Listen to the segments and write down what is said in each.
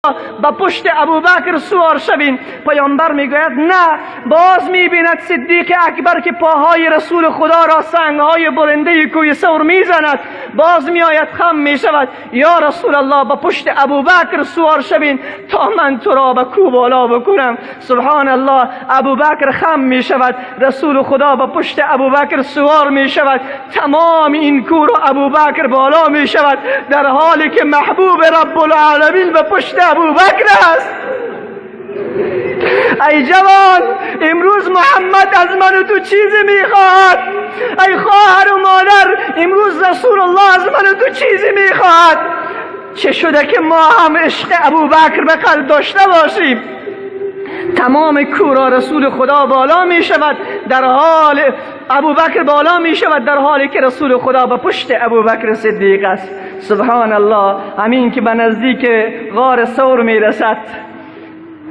Ба пушти Абубакр сувор шавин. Паёмбар мегӯяд: не. Боз мебинад Сиддиқи Акбар, ки поҳои Расули Худо ро сангҳои буриндаи кӯи Савр мезанад. Боз меояд, хам мешавад: ё Расулаллоҳ, ба пушти Абубакр сувор шавин, то ман туро ба кӯ боло бикунам. Субҳоналлоҳ, Абубакр хам мешавад, Расули Худо ба пушти Абубакр сувор мешавад. Тамоми ин кӯро Абубакр боло мешавад, дар ҳоле ки маҳбуби Раббулъоламин ба пушти Абубакр аст. Эй ҷавон, имрӯз Муҳаммад аз ман ва ту чизе мехоҳад. Эй хоҳару модар, имрӯз Расулуллоҳ аз ман ва ту чизе мехоҳад. Чӣ шуда ки мо ҳам ишқи Абубакр ба қалб дошта бошем? Тамоми кӯро Расули Худо боло мешавад, дар ҳол Абубакр боло мешавад, дар ҳоле ки Расули Худо ба пушти Абубакр Сиддиқ аст. Субҳоналлоҳ, ҳамин ки ба наздики ғори Савр мерасад,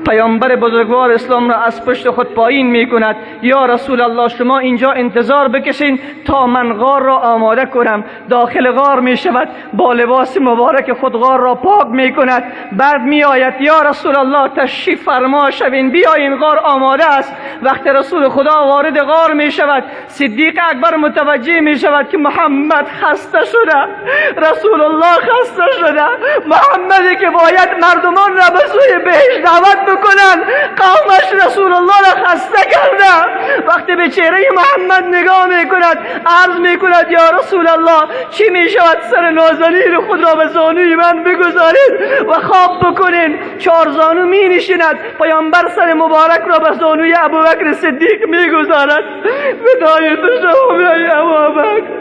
паёмбари бузургвор ислом ро аз пушти худ поин мекунад. Ё Расулаллоҳ, шумо инҷо интизор бикашин, то ман ғор ро омода кунам. Дохили ғор мешавад, бо либоси муборак худ ғор ро пок мекунад. Баъд меояд: ё Расулаллоҳ, ташриф фармо шавин, биёин, ғор омода аст. Вақте Расули Худо вориди ғор мешавад, Сиддиқи Акбар мутаваҷҷеҳ мешавад, ки Муҳаммад хаста шуда, Расулуллоҳ хаста шуда. Муҳаммаде ки бояд мардумон ра ба сӯи биҳишт даъват бикунанд, қавмаш Расулуллоҳ ра хаста карда. Вақте ба чеҳраи Муҳаммад нигоҳ мекунад, арз мекунад: ё Расулаллоҳ, чӣ мешавад сари нозанини худро ба зонуи ман бигузоред ва хоб бикунед? Чорзону менишинад, паёмбар сари муборак ро ба зонуи Абубакр Сиддиқ мегузорад. Фидои ту шавам, эй Абубакр.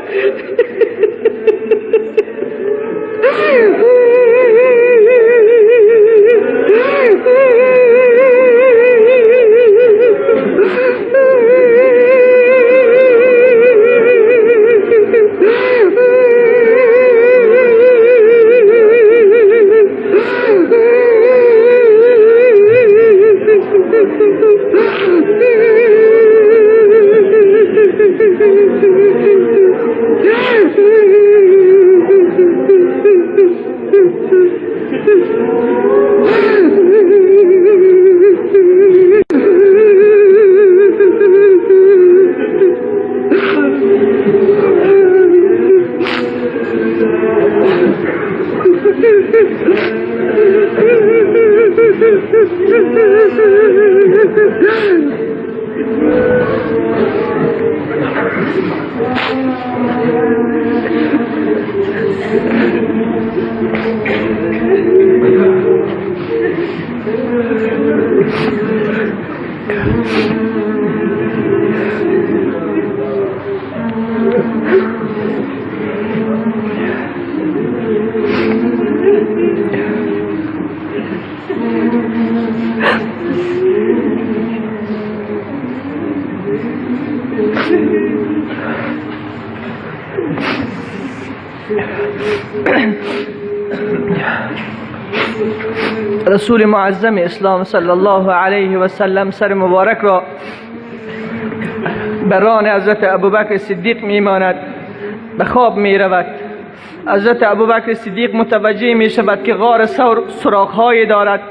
Расули муаззами ислом саллаллоҳу алайҳи васаллам сари муборак ро ба рони ҳазрати Абубакр Сиддиқ мемонад, ба хоб меравад. Ҳазрати Абубакр Сиддиқ мутаваҷҷеҳ мешавад, ки ғори Савр суроғҳое дорад.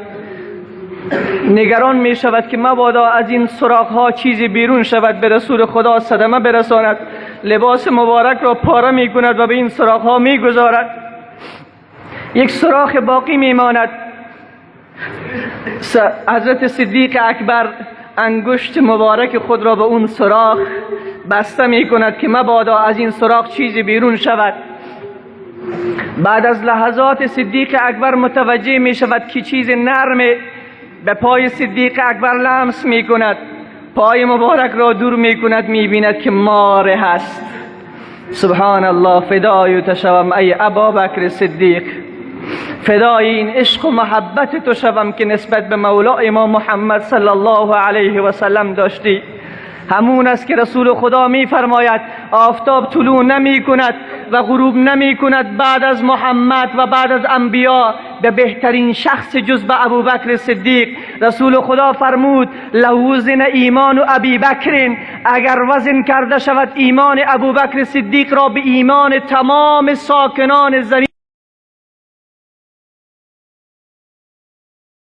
Нигарон мешавад, ки мабодо аз ин суроғҳо чизе берун шавад, ба Расули Худо садама برساند. لباس مبارک را پاره میکند و به این سوراخ‌ها میگذارد. یک سوراخ باقی میماند. حضرت صدیق اکبر انگشت مبارک خود را به اون سوراخ بسته می کند که مبادا از این سوراخ چیزی بیرون شود. بعد از لحظات صدیق اکبر متوجه می شود که چیز نرم به پای صدیق اکبر لمس می کند. پای مبارک را دور می کند، می بیند که مار هست. سبحان الله، فدای تو شوم ای ابابکر صدیق، فدای این عشق و محبت تو شوم که نسبت به مولای ما محمد صلی الله علیه و سلم داشتی. همون است که رسول خدا می فرماید آفتاب طلوع نمی کند و غروب نمی کند بعد از محمد و بعد از انبیا به بهترین شخص جز به ابوبکر صدیق. رسول خدا فرمود لو وزن ایمان ابی بکر، اگر وزن کرده شود ایمان ابوبکر صدیق را به ایمان تمام ساکنان زمین.